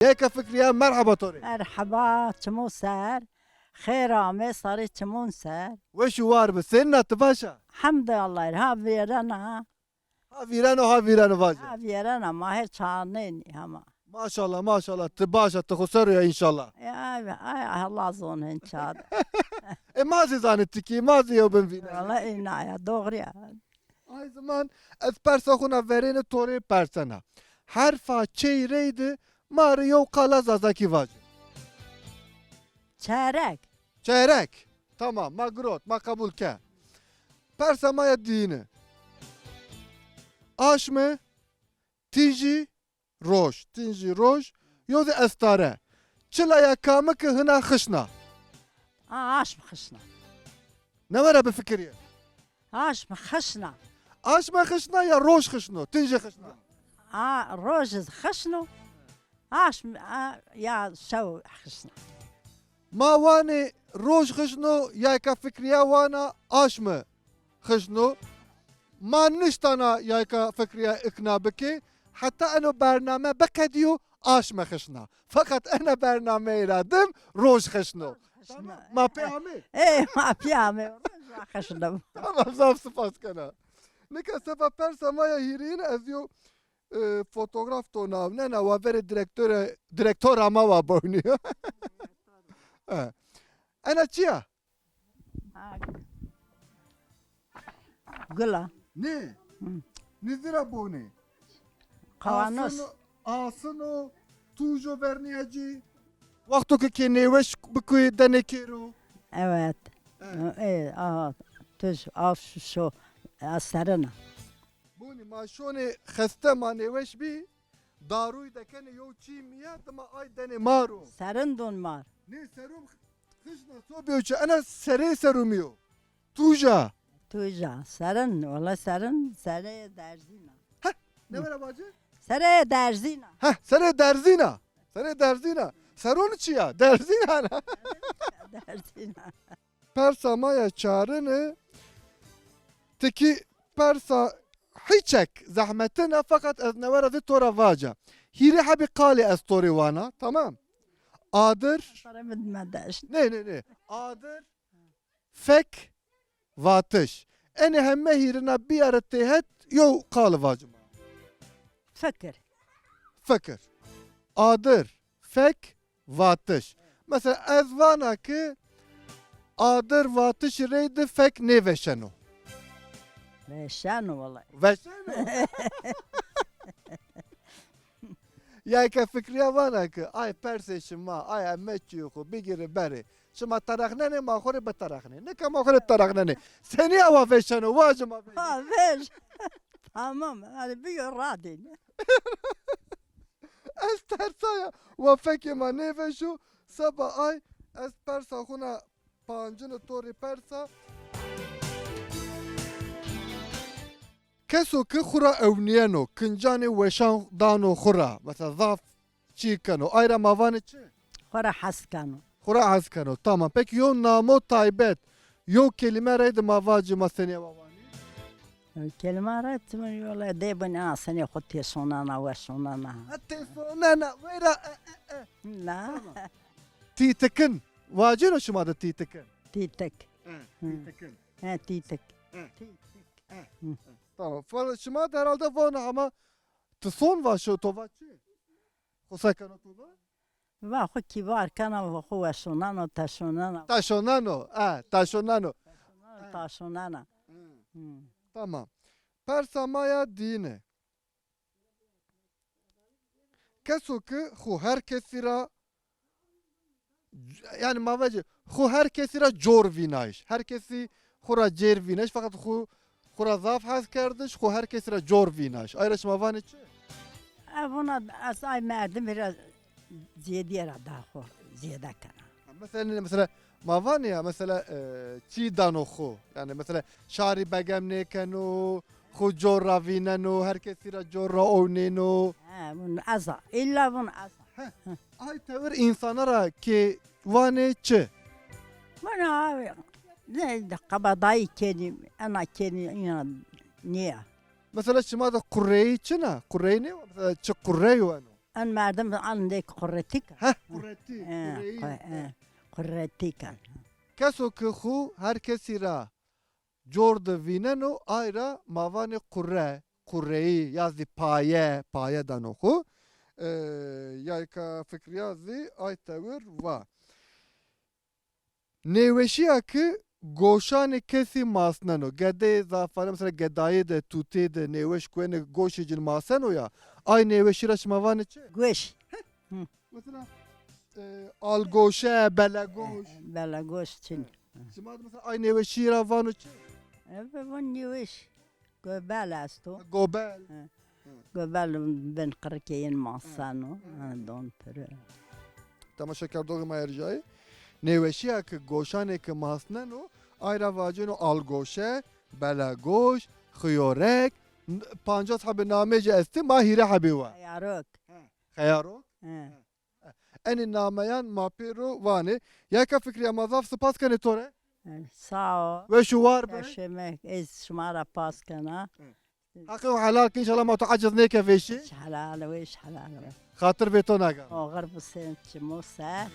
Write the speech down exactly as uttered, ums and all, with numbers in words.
Yayka Fikriye, merheba to rê. Merheba, çimon ser. Xêr amê, sarê çimon ser. Weş û war bi. Senîn a, ti baş a? Hemdê Allahî, ha vêrena. Ha vîreno, ha vîreno vaje. Ha vîrena, ma hê çarnenî hema. Maşallah, maşallah. Ti baş a, ti xo ser o ya înşallah. Ya, ay, ay, Allah zon hin çad. E, ma zî zanê ti kî, ma zî yew bin vînenê. Wala îna ya, doğru ya. Ay ziman, ez persa xo na verêne to rê persena. Herfa çey reyde ma rê yew qala zazakî vaje. Çerek. Çerek. Tamam, ma girot, ma qebul ke. Persa ma ya dîyine. Aşme, tîjî, roj, tîjî, roj, yo de estare. Çila ya kami ki hina xişna? A, aşm xişna. Newera bifikirîye. Aşm xişna. Aşme xişna ya roj xişno, tîjî xişna? A, roj iz xişno. Aşm, a, ya şew xişna. Ma wanê roj xişno, yayka Fikriye wana aşme xişno. Ma niştana yayka Fikriye ikna bikê. Heta eno bername biqedîyo aşme xişna. Feqet ena bernameyê ra dim roj xişno. Xişna. Tamam, ma pê amê? Ê, ma pê amê. Roj ra xişno. Tamam, zaf spas kena. Nika seba persa ma ya hîrîn ez yo e, fotograf to nawnena, wa verê direktore, direktora ma wa bownî. E. Ena çi ya? Ha. Gul a. Nê? Hı. Nizî ra bonê? Kavanos. Asino, asino, tujo vernîya ci. Wexto ke kê nêweş bikuyê denê kêro. Evet. Evet. E, aha, tuj, af, şo, a, serina. Bonî ma şonê xeste ma nêweş bî, darûyî dekenê yew çî mîye, dima ay denê ma ro. Serin don mar. Nê serum xişna sobî yo çi? Ena serê serumî yo. Tuja. Tuja. Serin, wela serin, sereyê derzîna. Heh, newera vace? Sereyê derzîna. Heh, sereyê derzîna. Sereyê derzîna. Seron çi ya? Derzîna ne? Derzîna. Persa ma ya çarine, ti kî persa hiçek zehmetine, feqet ez newe ra zî to ra vaca. Hîrê hebî qalê ez to rê wana, tamam? Adir. Para mi dime deşt. Nê, nê, nê. Adir, fek, vatiş. Enê heme hîrina biyare têhet, yew qali vacima. Fikir. Fikir. Adir, fek, vatiş. Mesela ez vana ki adir vatişî reydi fek nêveşeno. Veşeno wellay. Veşeno? Yayka Fikriye vana ki ay persê şima, ay eme çîyê xo bigîrê berê. Şima terexnenê, ma xo rê biterexnê. Nika ma xo rê terexnenê. Senî awa veşeno, vacima veşeno. Ha, veş. Tamam, hadi bir yol radin. Ez tersaya, wa fekê ma nêveşo, seba ay ez persa xo na pancine to rê persa. Keso ki xo ra ewnîyeno, kincanê weşan dano xo ra, mesela zaf çî keno, ay ra ma vanê çi? Xo ra hes keno. Xo ra hes keno. Tamam. Peki yo namo taybet, yo kelîme reyde ma vacî, ma senî wa vanî? Kelîme reyde mi yola dê bin a senî xo têsonena, wesonena. Ha, têsonena, weyra, e, e, e. Na. Tamam. Tîtikin. Vacîno şima de tîtikin? Tîtik. E, tîtikin. He, tîtik. E. Tîtik. E. Hı. Tamam. Fal-, şima de herhalde vana ama ti son va şo, to va çi? Xo se keno to va? Va xo kîbar kena, va xo wesoneno, teşoneno. Teşoneno, e, teşoneno. Teşoneno, teşonena. Hı. Hı. Tamam. Persa ma ya dîne. Keso ki xo her kesî ra, yanî ma vacî, xo her kesî ra cor vînayîş. Her kesî xo ra cêr vînayîş, feqet xo, xo ra zaf hes kerdiş, xo her kesî ra cor vînayîş. Ay ra şima vanê çi? E, vona ez ay merdimî ra zêdîye ra daha xo zêde kena. Ha, mesela, mesela ma vanê ya, mesela, e, çî dano xo. Yanî mesela şarî begem nêkeno, xo cor ra vîneno, her kesî ra cor ra ownêno. He, vun ez a. Îlla vun ez a. He. Ay tewir însana ra kê vanê çi? Vun a, ne, qebadayî kenî, ena kenî, îna nîya. Mesela şima de qureyî çin a? Qureyî nê wa? Mesela çi qurey weno? En merdim alindê qurretîk. Heh, qurretî, e, qurreyî, qu-, e, qurretîk. Keso ki xu her kesî ra cor de vîneno, ay ra ma vanê qurre, qurreyî ya zî paye, paye dano xu. E, Yayka Fikrîya zî ay tewir va. Nêweşîya ki goşanê kesî masneno. Gedeyê zafane, mesela gedayê de, tutê de nêweş kuenê goşê cin maseno ya. Ay nêweşî ra şima vanê çi? Goş. Mesela, e, algoşe, belegoş. Belegoş çin. Şima de mesela ay nêweşî ra vano çi? Eve van nêweş. Gobel esto. Gobel. He. Gobel bin qirikê yin maseno. He, don piri. Temaşekerdoxê ma erjayî. Nêweşîya ki goşanê ki masneno, ay ra vaceno algoşe, belegoş, xiyorek, n-, pancas hebê namê ci estê, ma hîrê hebê wa. Xeyarok. He. Xeyarok? He. Enê nameyan ma pêro vanê. Yayka Fikrîya, ma zaf sipas kenê to rê. Sağ ol. Weş û war be. Teşekkür. Ez şima ra pas kena. Heqê xo helal ke, înşallah ma to eciz nêke vêşî. Weş helal, weş helal. Xatir bê to naga. Oxir bi sen çimo ser.